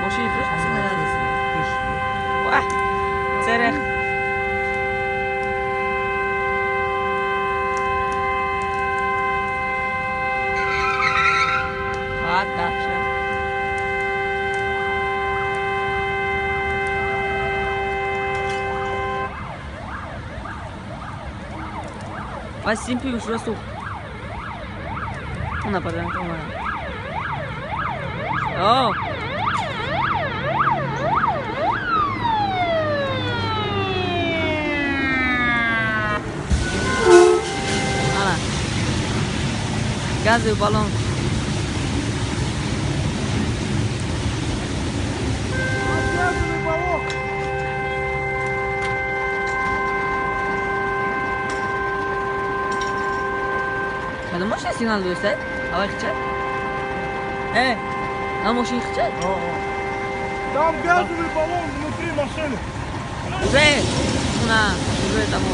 Машине крыша Сэрэх. Дальше. Васим пивш расух. Una para una. Oh. Ana. Газовый баллон. Газовый баллон. Кадом мошина сигнал дӯстад? Авай хичад? Э, на мошин хичад? Там газовый баллон внутри машины. Уже, на, уже тому.